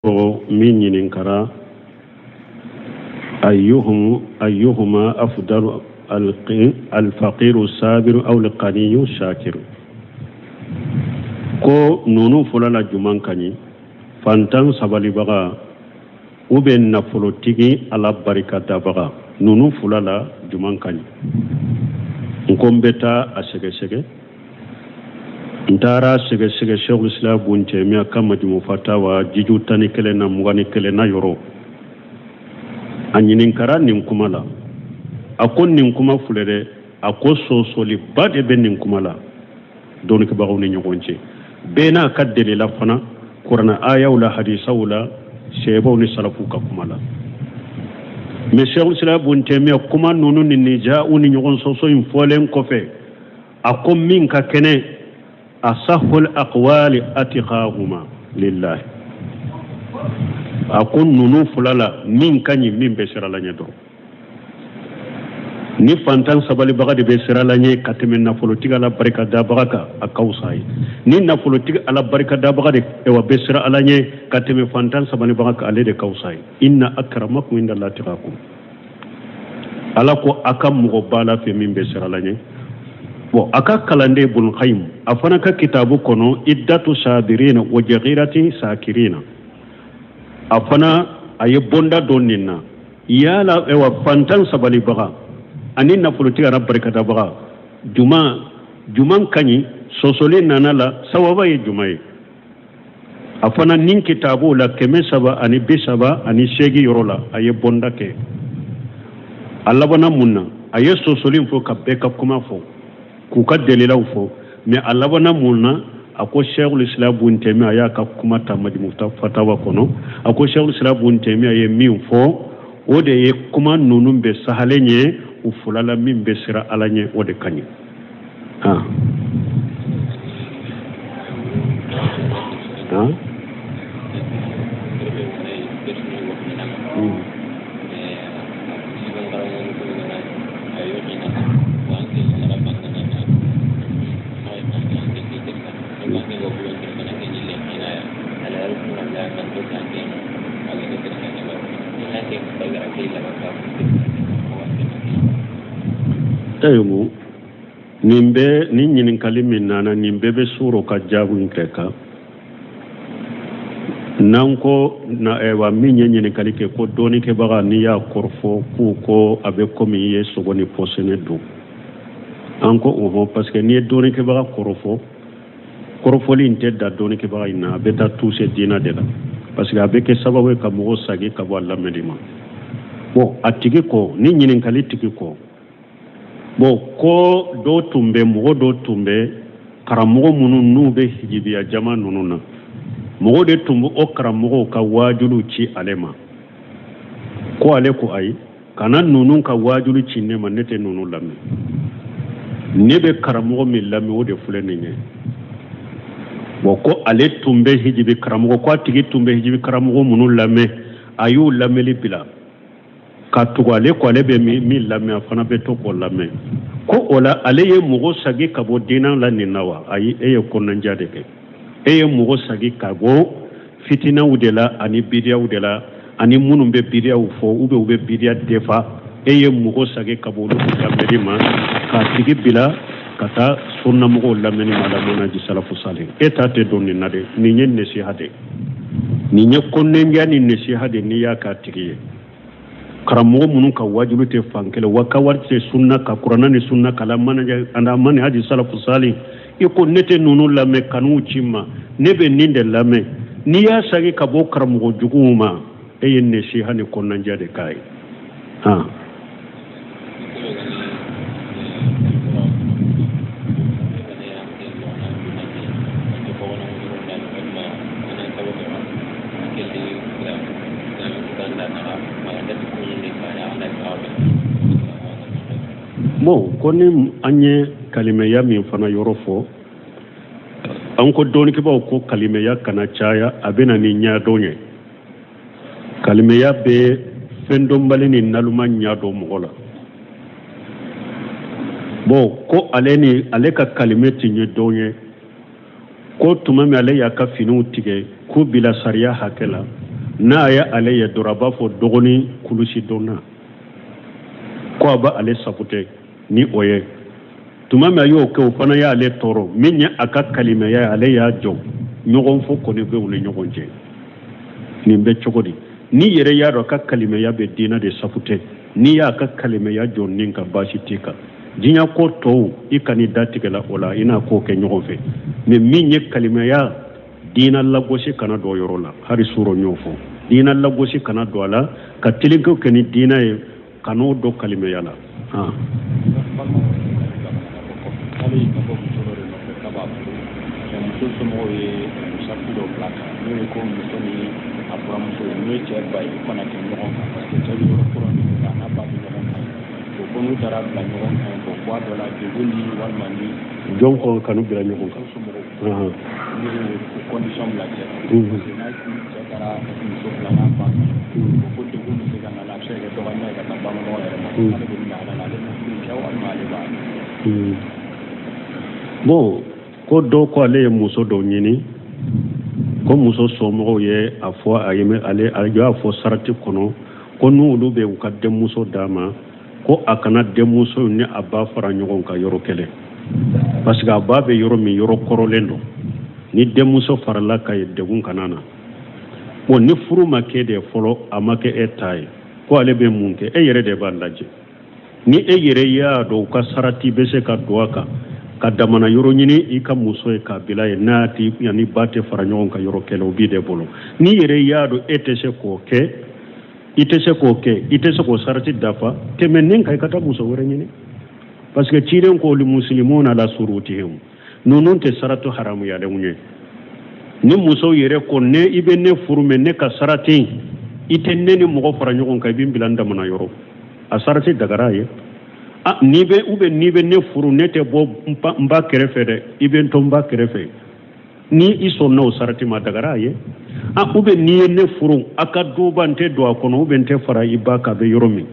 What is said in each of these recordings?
Ko min ɲininkara ayyuhuma afdalu alfaqiru sabiru aw alqaniyu shakiru, ko ninnu fila la juman ka ɲi, fantan sabalibaga ou bien nafolotigi Ala barika dabaga, ninnu fila la juman ka ɲi? N ko n bɛ taa a sɛgɛsɛgɛ. N taara sɛgɛsɛgɛ Sheikhul Islam Bun Taymiya ka Majmu Fatawa jiju 11 na 21 na yɔrɔ. A ɲininkara nin kuma la, a ko nin kuma filɛ dɛ, a ko sɔsɔliba de bɛ nin kuma la dɔnnikɛbagaw ni ɲɔgɔn cɛ, bɛɛ n'a ka delila fana, kurana ayaw la, hadisaw la, sahabaw ni salafuw ka kuma la. Mais Sheikhul Islam Bun Taymiya kuma ninnu ni niza'u ni ɲɔgɔn sɔsɔ in fɔlen kɔfɛ, a ko min ka kɛnɛ, asahul aqwali atiqahuma lillahi, a ko ninnu fila la min ka ɲi, min bɛ siran Ala ɲɛ dɔrɔn. Ni fantan sabalibaga de bɛ siran Ala ɲɛ ka tɛmɛ nafolotigi Ala barika dabaga kan, a ka fisa ye. Ni nafolotigi Ala barika dabaga de ewa bɛ siran Ala ɲɛ ka tɛmɛ fantan sabalibaga kan, ale de ka fisa ye. Inna akramakum inda Allahi atqakum. Ala ko a ka mɔgɔ ba Ala fɛ min bɛ siran Ala ɲɛ. Bon, a ka kalanden Ibn Qayyim, a fana ka kitabu kɔnɔ iddatu sabirina wa jaghirati sakirina, a fana a ye bonda don nin na, yala ewa fantan sabalibaga ani nafolotigi Ala barikadabaga juman ka ɲi? Sɔsɔli nana la, sawaba ye juman ye? A fana nin kitabu la 338 yɔrɔ la, a ye bonda kɛ. A labanna mun na? A ye sɔsɔli fɔ ka bɛɛ ka kuma fɔ, k'u ka dalilaw fɔ, mais a labanna mun na? A ko Sheikhul Islam Bun Taymiya, a y'a ka kuma ta Majmu Fatawa kɔnɔ, a ko Sheikhul Islam Bun Taymiya ye min fɔ, o de ye kuma ninnu bɛ sahalen ye. U fila la min bɛ siran Ala ɲɛ, o de ka ɲi. Ah. Ah. Ayiwa, nin bɛɛ nin ɲininkali min nana, nin bɛɛ bɛ sɔrɔ ka jaabi kɛ kan n'an ko na. Ayiwa, min ye ɲininkali kɛ ko dɔnnikɛbaga, n'i y'a kɔrɔfɔ k'u ko a bɛ komi i ye sogo ni pɔsɔni dun, an ko ɔhɔn, parce que n'i ye dɔnnikɛbaga kɔrɔfɔ, kɔrɔfɔli in tɛ da dɔnnikɛbaga in na, a bɛ taa toucher diina de la, parce que a bɛ kɛ sababu ye ka mɔgɔw sagi ka bɔ a lamɛnni ma. Bon, a tigi kɔ ni ɲininkali tigi kɔ, bon, ko dɔw tun bɛ, mɔgɔ dɔw tun bɛ, karamɔgɔ minnu n'u bɛ hijibiya jama ninnu na, mɔgɔ de tun bɛ o karamɔgɔw ka waajuliw ci ale ma, ko ale ko ayi, kana ninnu ka waajuli ci ne ma, ne tɛ ninnu lamɛn, ne bɛ karamɔgɔ min lamɛn, o de filɛ nin ye. Bon, ko ale tun bɛ hijibi karamɔgɔ, ko a tigi tun bɛ hijibi karamɔgɔ minnu lamɛn, a y'u lamɛnli bila ka tugu ale ko ale bɛ min lamɛn, a fana bɛ to k'o lamɛn. Ko o la ale ye mɔgɔ sagi ka bɔ diinɛ la nin na wa? Ayi, e ye kɔnɔnja de kɛ, e ye mɔgɔ sagi ka bɔ fitinaw de la ani bidiyaw de la, ani minnu bɛ bidiyaw fɔ ou bien u bɛ bidiya defa, e ye mɔgɔ sagi ka bɔ olu lamɛnni ma k'a tigi bila ka taa sunnamɔgɔw lamɛnni ma, ala manhaji salafu salih. E ta tɛ don nin na dɛ, nin ye nasiha de, nin ye kɔnɔnja ni nasiha de n'i y'a k'a tigi ye. Karamɔgɔ minnu ka wajulu tɛ fan kelen wa ka wari tɛ sunna ka kuranna ni sunna kala ala manhaji salafu salih, i ko ne tɛ ninnu lamɛn, kan'u ci n ma, ne bɛ nin de lamɛn. N'i y'a sagi ka bɔ karamɔgɔ juguw ma, e ye nasiha ni kɔnɔnja de k'a ye. Han. Bon, ko ni an ye kalimɛya min fana yɔrɔ fɔ, an ko dɔnnikɛbaaw ko kalimɛya kana caya, a bɛ na ni ɲɛdɔn ye. Kalimɛya bɛ fɛn dɔnbali ni naloma ɲɛ dɔn mɔgɔ la. Bon, ko ale ni ale ka kalimɛ tɛ ɲɛ dɔn ye, ko tuma min ale y'a ka finiw tigɛ k'u bila sariya hakɛ la. N'a ye ale ye dɔrɔn, a b'a fɔ dɔgɔnin kulusi donna ko a b'ale saputɛ ni o ye. Tuma min a y'o kɛ, o fana y'ale tɔɔrɔ. Min ye a ka kalimaya ye, ale y'a jɔ. Ɲɔgɔn fɔ kɔni bɛ u ni ɲɔgɔn cɛ. Nin bɛ cogo di? N'i yɛrɛ y'a dɔn a ka kalimaya bɛ diina de saputɛ, n'i y'a ka kalimaya jɔ nin kan, baasi t'i kan. Diɲɛ ko tɔw, i kan'i da tigɛ la o la, i n'a k'o kɛ ɲɔgɔn fɛ. Mais min ye kalimaya, diina lagosi kana don yɔrɔ la. Hari surɔ y'o fɔ, diina lagosi kana don a la, ka telenkew kɛ ni diina ye, kan'o don kalimaya la. K'ale y'i kanbɔ muso dɔ de nɔfɛ k'a b'a furu, mais muso somɔgɔw ye sarati dɔ bila a kan, n'o ye ko muso ni a buramuso, n'o ye cɛ ba ye, u kana kɛ ɲɔgɔn kan, parce que cɛ bɛ yɔrɔ kura min na, a n'a ba bɛ ɲɔgɔn kan. Bon, ko n'u taara bila ɲɔgɔn kan, bon, ko a dɔ la degun ni walima ni Jɔn ko kanu bila ɲɔgɔn kan? Muso somɔgɔw. N'u ye condition bila cɛ kan, parce que n'a cɛ taara muso bila n'a ba kan, ko degun bɛ se ka na, a bɛ se ka kɛ dɔgɔnin ye ka taa bamananw yɛrɛ ma. Ale bɛ lahala la, ale bɛ furu kɛ walima ale b'a Bon, ko dɔ ko ale ye muso dɔ ɲini, ko muso somɔgɔw ye a fɔ a ye, ale a y'a fɔ sarati kɔnɔ ko n'olu bɛ u ka denmuso d'a ma, ko a kana denmuso ni a ba fara ɲɔgɔn kan yɔrɔ kelen, parce que a ba bɛ yɔrɔ min, yɔrɔ kɔrɔlen don. Ni denmuso farala ka ye, degun kana na. Bon, ni furu ma kɛ de fɔlɔ, a ma kɛ e ta ye, ko ale bɛ mun kɛ? E yɛrɛ de b'a lajɛ. Ni e yɛrɛ y'a dɔn u ka sarati bɛ se ka don a kan, ka damana yɔrɔ ɲini i ka muso ye k'a bila yen, n'a ti ani ba tɛ fara ɲɔgɔn kan yɔrɔ kelen, o b'i de bolo. N'i yɛrɛ y'a dɔn e tɛ se k'o kɛ, i tɛ se k'o kɛ, i tɛ se k'o sarati dafa, tɛmɛ nin kan, i ka taa muso wɛrɛ ɲini, parce que ciden ko المسلمون على شروطهم. Ninnu tɛ saratu haramuyalenw ye. Ni muso yɛrɛ ko ne i bɛ ne furu, mais ne ka sarati, i tɛ ne ni mɔgɔ fara ɲɔgɔn kan, i bɛ n bila n damana yɔrɔ, a sarati dagara ye. Ah, n'i bɛ ou bien n'i bɛ ne furu, ne tɛ bɔ n ba kɛrɛfɛ dɛ, i bɛ n to n ba kɛrɛfɛ. Ni i sɔnna o sarati ma, dagara a ye. Ah, ou bien n'i ye ne furu, a ka duba n tɛ don a kɔnɔ, ou bien n tɛ fara i ba kan, a bɛ yɔrɔ min,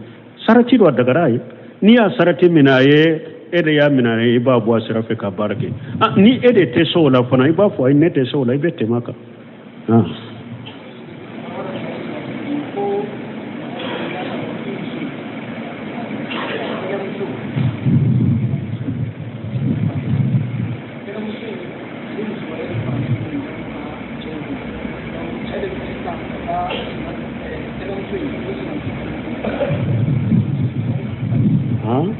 sarati don, a dagara a ye. N'i y'a sarati minɛ a ye, e de y'a minɛ a ye, i b'a bɔ a sira fɛ ka baara kɛ. Ah, ni e de tɛ se o la fana, i b'a fɔ ayi, ne tɛ se o la, i bɛ tɛmɛ a kan. Ah. Han?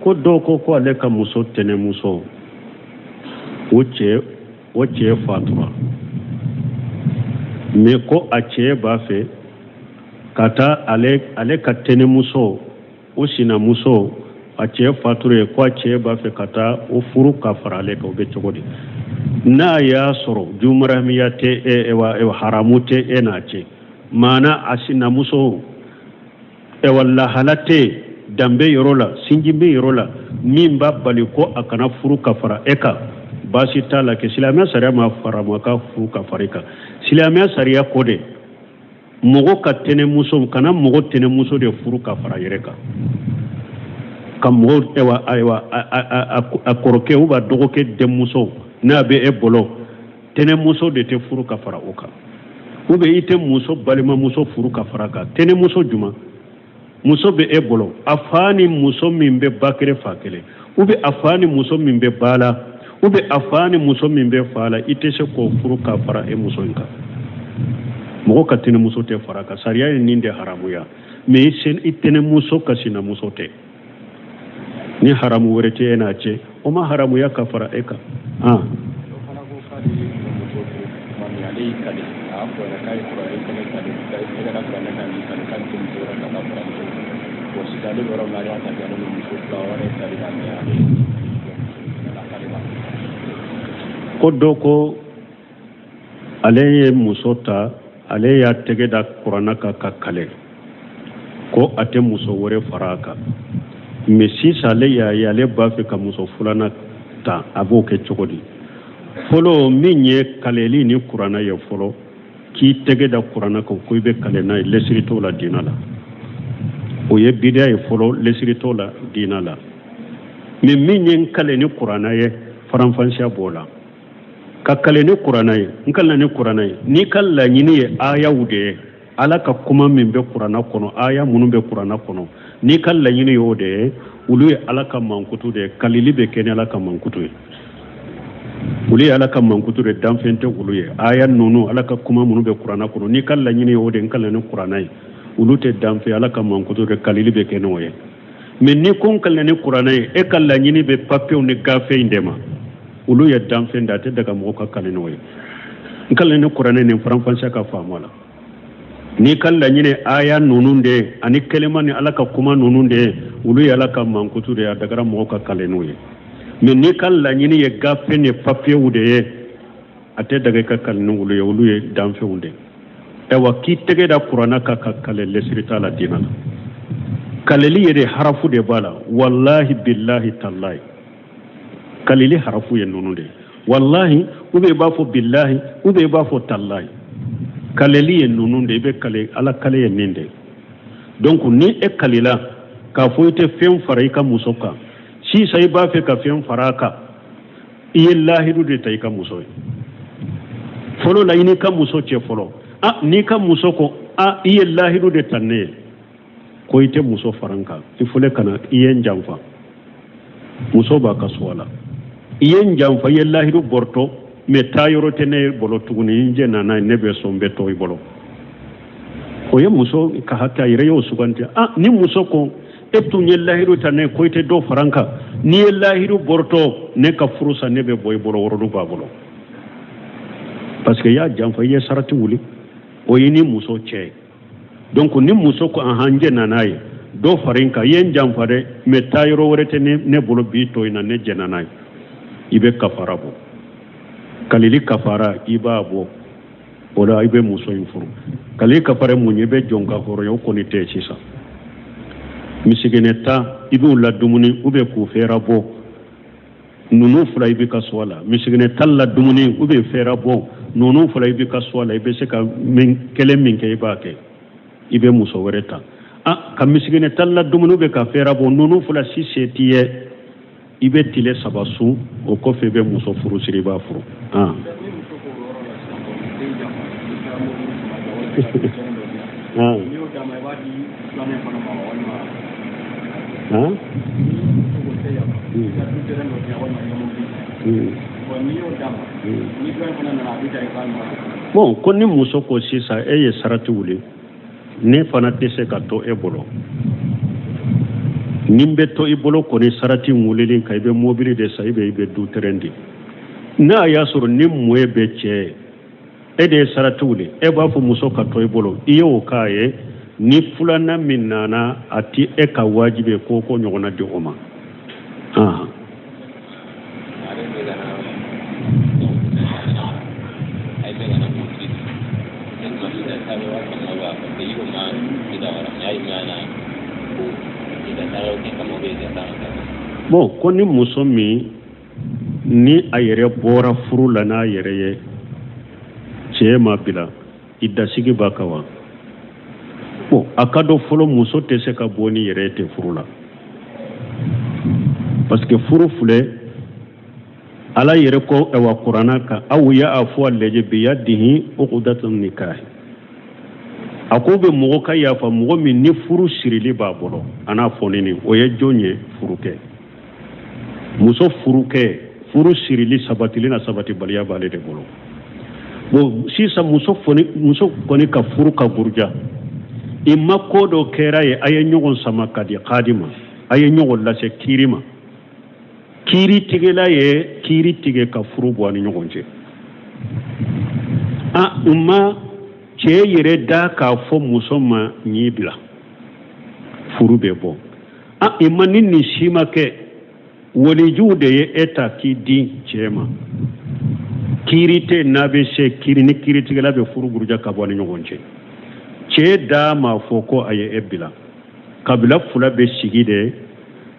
Ko dɔw ko ko ale ka muso tɛnɛmuso, o cɛ fatura, mais ko a cɛ b'a fɛ ka taa ale ka tɛnɛmuso, o sinamuso, a cɛ fatura ye, ko a cɛ b'a fɛ ka taa o furu ka fara ale kan, o bɛ cogo di? N'a y'a sɔrɔ jumaramiya tɛ e, wa haramu tɛ e n'a cɛ, maana a sinamuso, ewa, lahala tɛ danbe yɔrɔ la, sinji bɛ yɔrɔ la min b'a bali ko a kana furu ka fara e kan, baasi t'a la. Kɛ silamɛya sariya ma fara ma ka furu ka fara e kan. Silamɛya sariya ko de, mɔgɔ ka tɛnɛmuso kana mɔgɔ tɛnɛmuso de furu ka fara yɛrɛ kan, ka mɔgɔ, ewa, ayiwa, a kɔrɔkɛ ou a dɔgɔkɛ denmuso n'a bɛ e bolo, tɛnɛmuso de tɛ furu ka fara o kan, ou bien i tɛ muso balimamuso furu ka fara kan. Tɛnɛmuso juma, muso bɛ e bolo, a fa ni muso min bɛ ba kelen fa kelen, ou bien a fa ni muso min bɛ ba la, ou bien a fa ni muso min bɛ fa la, i tɛ se k'o furu ka fara e muso in kan. Mɔgɔ ka tɛnɛmuso tɛ fara kan, sariya ye nin de haramuya. Mais i tɛnɛmuso ka sinamuso tɛ, ni haramu wɛrɛ tɛ e n'a cɛ, o ma haramuya ka fara e kan. Ah. Dɔ fana ko k'ale ye muso furu tuma min, ale y'i kale, a y'a fɔ yɛrɛ k'a ye kuranɛ tɛgɛ kale, k'a ye tɛgɛ da kuranɛ kan k'i kale k'ale tɛ muso wɛrɛ ta ka fara muso kan. Bon, sisan ale bɛ yɔrɔ min na, ale y'a ta ale bɛ muso fila wɛrɛ tali la, mais ale ye muso fɛnɛ la k'ale b'a Ko dɔ ko ale ye muso ta, ale y'a tɛgɛ da kuranna kan ka kale ko a tɛ muso wɛrɛ fara a kan, mais sisan ale y'a ye ale b'a fɛ ka muso filanan ta, a b'o kɛ cogo di? Fɔlɔ, min ye kaleli ni kuranna ye fɔlɔ. K'i tɛgɛ da kuranna kan ko i bɛ kale n'a ye, lesiri t'o la diina la. O ye bidiya ye fɔlɔ, lesiri t'o la diina la. Mais min ye n kale ni kuranna ye, faranfasiya b'o la. Ka kale ni kuranna ye, n kalena ni kuranna ye, n'i ka laɲini ye ayaw de ye, Ala ka kuma min bɛ kuranna kɔnɔ, aya minnu bɛ kuranna kɔnɔ, n'i ka laɲini y'o de ye, olu ye Ala ka mankutu de ye. Kalili bɛ kɛ ni Ala ka mankutu ye. Olu ye Ala ka mankutu de, danfɛn tɛ olu ye. Aya ninnu, Ala ka kuma minnu bɛ kuranna kɔnɔ, n'i ka laɲini y'o de ye, n kalila ni kuranna ye, olu tɛ danfɛn, Ala ka mankutu de, kalili bɛ kɛ n'o ye. Mais n'i ko n kalila ni kuranna ye, e ka laɲini bɛ papiyew ni gafe in de ma, olu ye danfɛn de, a tɛ daga mɔgɔ ka kali n'o ye. N kalila ni kuranɛ nin faranfasiya ka faamu la. N'i ka laɲini aya ninnu de ye ani kelema ni Ala ka kuma ninnu de ye, olu ye Ala ka mankutu de ye, a dagara mɔgɔ ka kale n'o ye. Mais n'i ka laɲini ye gafe ni papiyew de ye, a tɛ daga i ka kale ni olu ye, olu ye danfɛnw de ye. Ayiwa, k'i tɛgɛ da kuranna kan ka kale, lesiri t'a la diina la. Kaleli yɛrɛ harafu de b'a la, walahi, bilahi, talahi. Kaleli harafu ye ninnu de ye, walahi, ou bien i b'a fɔ bilahi, ou bien i b'a fɔ talahi. Kaleli ye ninnu de, i bɛ kale, Ala kale ye nin de. Donc ni e kalila k'a fɔ i tɛ fɛn fara i ka muso kan, sisan i b'a fɛ ka fɛn fara a kan, i ye lahidu de ta i ka muso ye fɔlɔ la, i n'i ka muso cɛ fɔlɔ. A n'i ka muso ko a i ye lahidu de ta ne ye ko i tɛ muso fara n kan, i fɔlɔ kana i ye n janfa, muso b'a ka suwa la, i ye n janfa, i ye lahidu bɔrɔtɔ, mais taa yɔrɔ tɛ ne bolo tuguni, n jɛnna n'a ye, ne bɛ sɔn, n bɛ to i bolo. O ye muso ka hakɛ, a yɛrɛ y'o suganti. A ni muso ko e tun ye lahidu ta ne ko i tɛ dɔ fara n kan, n'i ye lahidu bɔrɔtɔ, ne ka furu sa, ne bɛ bɔ i bolo, worodu b'a bolo, parce que i y'a janfa, i ye sarati wuli, o ye ni muso cɛ ye. Donc ni muso ko ahan, n jɛnna n'a ye, dɔ fara n kan, i ye n janfa dɛ, mais taa yɔrɔ wɛrɛ tɛ ne bolo bi to in na, ne jɛnna n'a ye, i bɛ kafara bɔ, kalili kafara i b'a bɔ, o la i bɛ muso in furu. Kalili kafara mun ye? I bɛ jɔn ka hɔrɔnya, o kɔni tɛ sisan. Misikinɛ tan i b'u ladumuni ou bien k'u fɛɛrɛ bɔ, ninnu fila i bɛ ka suwa la, misikinɛ tan ladumuni ou bien fɛɛrɛ bɔ, ninnu fila i bɛ ka suwa la, i bɛ se ka min kelen min kɛ i b'a kɛ, i bɛ muso wɛrɛ ta. A ka misikinɛ tan ladumuni ou bien ka fɛɛrɛ bɔ, ninnu fila si se t'i ye, i bɛ tile 3 sun, o kɔfɛ i bɛ muso furu siri, i b'a furu. Ah. Ah. Ah. Bon, ko ni muso ko sisan e ye sarati wuli, ne fana tɛ se ka to e bolo, ni n bɛ to i bolo kɔni sarati wulili kan, i bɛ mobili de san, i bɛ du terrain di. N'a y'a sɔrɔ ni moyen bɛ cɛ ye, e de ye sarati wuli, e b'a fɔ muso ka to i bolo, i ye o k'a ye, ni filanan min nana, a ti e ka wajibi ye ko ko ɲɔgɔnna di o ma. Ahan. Bon, ko ni muso min ni a yɛrɛ bɔra furu la n'a yɛrɛ ye, cɛ m'a bila, i dasigi b'a kan wa? Bon, a ka dɔn fɔlɔ, muso tɛ se ka bɔ ni yɛrɛ tɛ furu la, parce que furu filɛ, Ala yɛrɛ ko ɛwa kuranna kan, aw ya a fɔ a lajɛ biyadihi uqdatun nikahi, a ko bɛ mɔgɔ ka yafa mɔgɔ min ni furu sirili b'a bolo, a n'a fɔnini, o ye jɔn ye? Furukɛ. Muso furukɛ, furu sirili sabatili na sabatibaliya b'ale de bolo. Bon, sisan muso kɔni ka furu ka buruja, i ma ko dɔ kɛra ye, a ye ɲɔgɔn sama ka di kadi ma, a ye ɲɔgɔn lase kiiri ma, kiiritigɛla ye kiiri tigɛ ka furu bɔ a ni ɲɔgɔn cɛ. A u ma cɛ yɛrɛ da k'a fɔ muso ma n y'i bila, furu bɛ bɔ. A i ma ni nin si ma kɛ, walijuw de ye e ta k'i di cɛ ma, kiiri tɛ n'a bɛ se kiiri ni kiiritigɛla bɛ furu buruja ka bɔ ni ɲɔgɔn cɛ. Cɛ da m'a fɔ ko a ye e bila, kabila fila bɛ sigi de,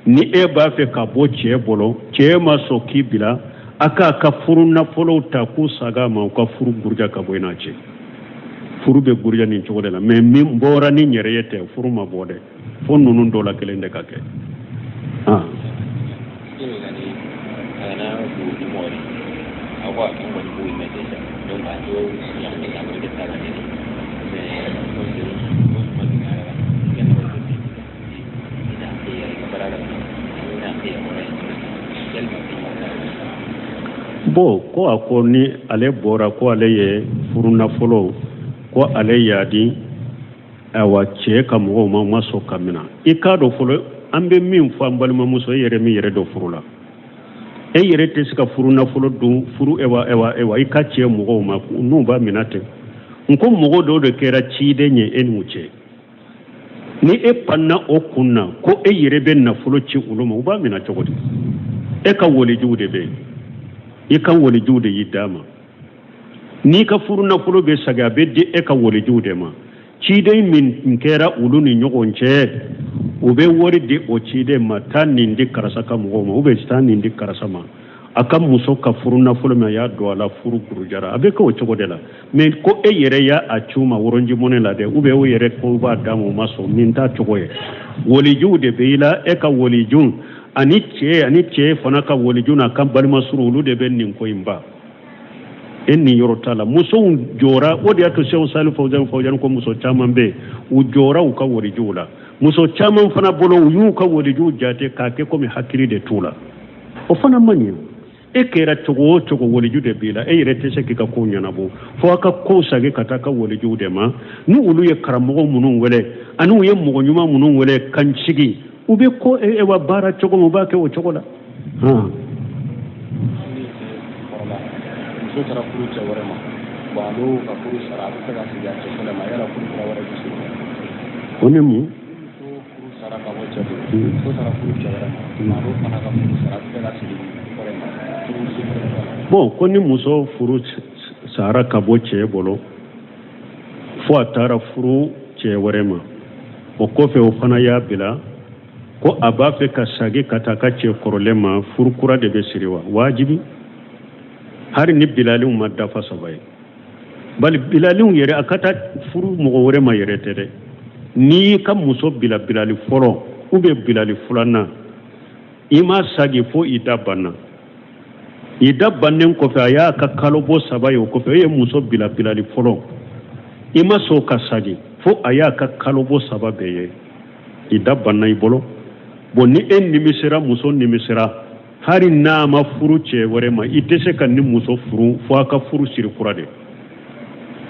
ni e b'a fɛ ka bɔ cɛ bolo, cɛ ma sɔn k'i bila, a k'a ka furu nafolow ta k'u saga ma, u ka furu buruja ka bɔ i n'a cɛ. Furu bɛ buruja nin cogo de la, mais min bɔra ni yɛrɛ ye tɛ, furu ma bɔ dɛ, fo ninnu dɔ la kelen de ka kɛ. Ah. Bon, ko a ko ni ale bɔra ko ale ye furu nafolo ko ale y'a di awa cɛ ka mɔgɔw ma, ma sɔn ka mina. I k'a dɔn fɔlɔ, an bɛ min fɔ an balimamuso, e yɛrɛ min yɛrɛ don furu la, e yɛrɛ tɛ se ka furu nafolo dun furu ewa ewa ewa i ka cɛ mɔgɔw ma n'u b'a mina ten. N ko mɔgɔ dɔw de kɛra ciden ye e n'u cɛ. Ni e panna o kun na ko e yɛrɛ bɛ nafolo ci olu ma, u b'a mina cogo di? E ka walijuw de bɛ yen, i ka walijuw de y'i d'a ma. N'i ka furu nafolo bɛ sagi, a bɛ di e ka walijuw de ma. Ciden min kɛra olu ni ɲɔgɔn cɛ, u bɛ wari di o ciden ma, taa nin di karisa ka mɔgɔw ma, ou bien taa nin di karisa ma, a ka muso ka furu nafolo min a y'a don a la, furu burujara. A bɛ kɛ o cogo de la. Mais ko e yɛrɛ y'a a ci u ma Orange Money la dɛ, ou bien o yɛrɛ ko b'a d'a ma, o ma sɔn, nin t'a cogo ye. Walijuw de bɛ i la, e ka walijuw ani cɛ fana ka walijuw n'a ka balimasuru, olu de bɛ nin ko in ban. E nin yɔrɔ t'a la. Musow jɔra, o de y'a to Sɛku Sali Fawzan Fawzan ko muso caman bɛ yen, u jɔra u ka walijuw la. Muso caman fana bolo, u y'u ka walijuw jate k'a kɛ komi hakili de t'u la. O fana man ɲi. E kɛra cogo o cogo, waliju de b'i la. E yɛrɛ tɛ se k'i ka kow ɲɛnabɔ fo a ka kow sagi ka taa ka walijuw de ma. Ni olu ye karamɔgɔ minnu wele ani u ye mɔgɔ ɲuman minnu wele kan sigi, u bɛ ko e wa baara cogo min, u b'a kɛ o cogo la. Muso taara furu cɛ wɛrɛ ma, bon, a n'o ka furu sara, a bɛ fɛ ka segin a cɛ fɔlɔ ma, yala furu kura wɛrɛ bɛ se? O ni mun? Muso furu sara ka bɔ cɛ bolo, muso taara furu cɛ wɛrɛ ma, a n'o fana ka furu sara, a bɛ fɛ ka segin kɔrɔ ma, furu se wɛrɛ. Bon, ko ni muso furu sara ka bɔ cɛ bolo fo a taara furu cɛ wɛrɛ ma, o kɔfɛ o fana y'a bila ko a b'a fɛ ka sagi ka taa ka cɛ kɔrɔlen ma, furu kura de bɛ siri wa? Wajibi, hali ni bilaliw ma dafa saba ye. Bali bilaliw yɛrɛ, a ka taa furu mɔgɔ wɛrɛ ma yɛrɛ tɛ dɛ. N'i y'i ka muso bila bilali fɔlɔ ou bien bilali filanan, i ma sagi fo i da banna. I da bannen kɔfɛ, a y'a ka kalo bɔ saba ye. O kɔfɛ, e ye muso bila bilali fɔlɔ, i ma sɔn ka sagi fo a y'a ka kalo bɔ saba bɛɛ ye, i da banna i bolo. Bon, ni e nimisera, muso nimisera, hali n'a ma furu cɛ wɛrɛ ma, i tɛ se ka ni muso furu fo a ka furu siri kura de,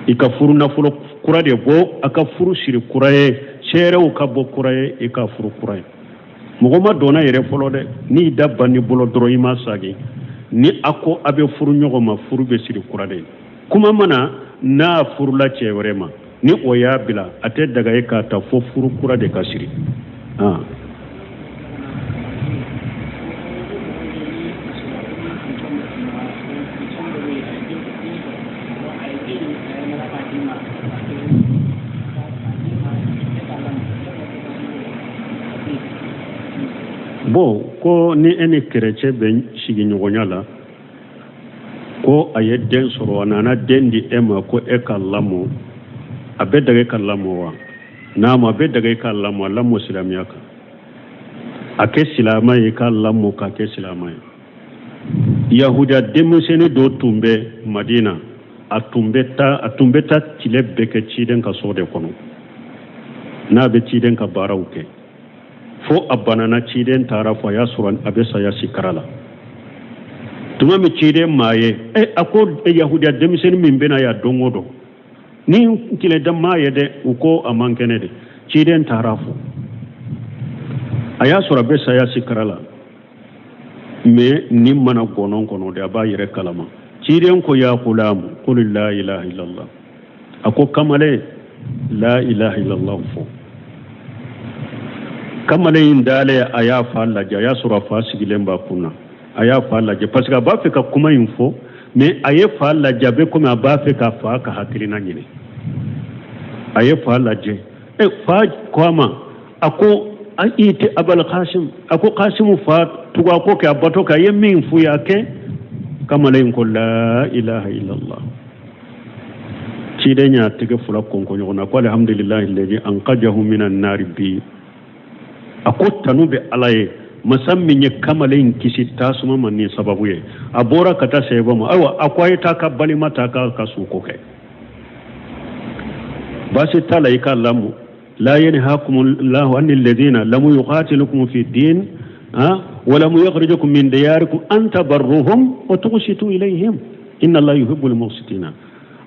i ka furu nafolo kura de bɔ, a ka furu siri kura ye, seerew ka bɔ kura ye, i ka furu kura ye. Mɔgɔ ma dɔnna yɛrɛ fɔlɔ dɛ. N'i da banni bolo dɔrɔn, i ma sagi, ni a ko a bɛ furu ɲɔgɔn ma, furu bɛ siri kura de. Kuma mana n'a furula cɛ wɛrɛ ma, ni o y'a bila, a tɛ daga ye k'a ta fo furu kura de ka siri. Ah. Bon, ko ni e ni kerecɛ bɛ sigiɲɔgɔnya la, ko a ye den sɔrɔ, a nana den di e ma ko e ka lamɔ, a bɛ daga e ka lamɔ wa? Naamu, a bɛ daga e ka lamɔ. A lamɔ silamɛya kan, a kɛ silamɛ ye, k'a lamɔ k'a kɛ silamɛ ye. Yahudiya denmisɛnnin dɔ tun bɛ Madina, a tun bɛ taa tile bɛɛ kɛ ciden ka so de kɔnɔ, n'a bɛ ciden ka baaraw kɛ, fo a banana. Ciden taara fɔ a y'a sɔrɔ a bɛ saya sikara la. Tuma min ciden maa ye e, a ko yahudiya denmisɛnnin min bɛna yan don o don ni tile da maa ye dɛ, u ko a man kɛnɛ de. Ciden taara fɔ a y'a sɔrɔ a bɛ saya sikara la, mais ni mana gɔnɔn kɔnɔ de, a b'a yɛrɛ kalama. Ciden ko: ya gulamu, qul la ilaha illallah. A ko: kamalen, la ilaha illallah fɔ. Kamalen in dalen, a y'a fa lajɛ, a y'a sɔrɔ a fa sigilen b'a kun na. A y'a fa lajɛ parce que a b'a fɛ ka kuma in fɔ, mais a ye fa lajɛ, a bɛ komi a b'a fɛ ka fa ka hakilina ɲini. A ye fa lajɛ, e fa ko a ma, a ko: iti abal Kasim. A ko Kasimu fa tugu a ko kɛ, a bato kɛ, a ye min f'u ye, a kɛ. Kamalen ko: la ilaha illallah. Ciden y'a tɛgɛ fila kɔnkɔn ɲɔgɔn na ko alhamdulilahi ladi anqajahu minan nari bi. A ko tanu bɛ Ala ye, masa min ye kamalen in kisi tasuma ma ni sababu ye. A bɔra ka taa sahabaw ma, ayiwa, a ko a ye taa ka balima ta k'a ka suko kɛ, baasi t'a la i k'a lamɔ. La yanhakum llahu ani alladhina lam yuqatilukum fi din wa lam yukhrijukum min diyarikum an tabarruhum wa tuqsitu ilayhim inna allaha yuhibbul muqsitina.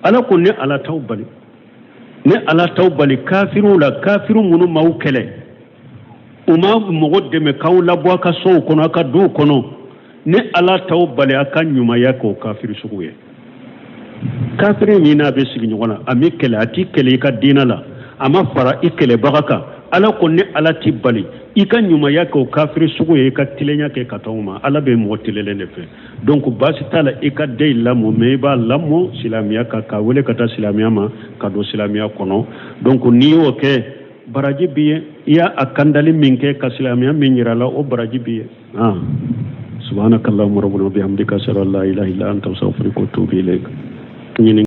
Ala ko ne Ala t'aw bali, ne Ala t'aw bali kafiriw la, kafiri minnu m'aw kɛlɛ, u ma mɔgɔ dɛmɛ k'aw labɔ a ka sow kɔnɔ, a ka duw kɔnɔ, ne Ala t'aw bali a ka ɲumanya k'o kafiri sugu ye. Kafiri min n'a bɛ sigi ɲɔgɔn na, a m'i kɛlɛ, a t'i kɛlɛ i ka diinɛ la, a ma fara i kɛlɛbaga kan, Ala ko ne Ala t'i bali i ka ɲumanya kɛ o kafiri sugu ye, i ka tilenya kɛ ka taa o ma. Ala bɛ mɔgɔ tilelen de fɛ. Donc baasi t'a la i ka den lamɔ, mais i b'a lamɔ silamɛya kan, k'a wele ka taa silamɛya ma, ka don silamɛya kɔnɔ. Donc n'i y'o kɛ, baraji b'i ye. I y'a a kandali min kɛ ka silamɛya min yira a la, o baraji b'i ye. Ah, subhanakallahumma rabbana wa bihamdika, ashhadu an la ilaha illa anta, astaghfiruka wa atubu ilayk.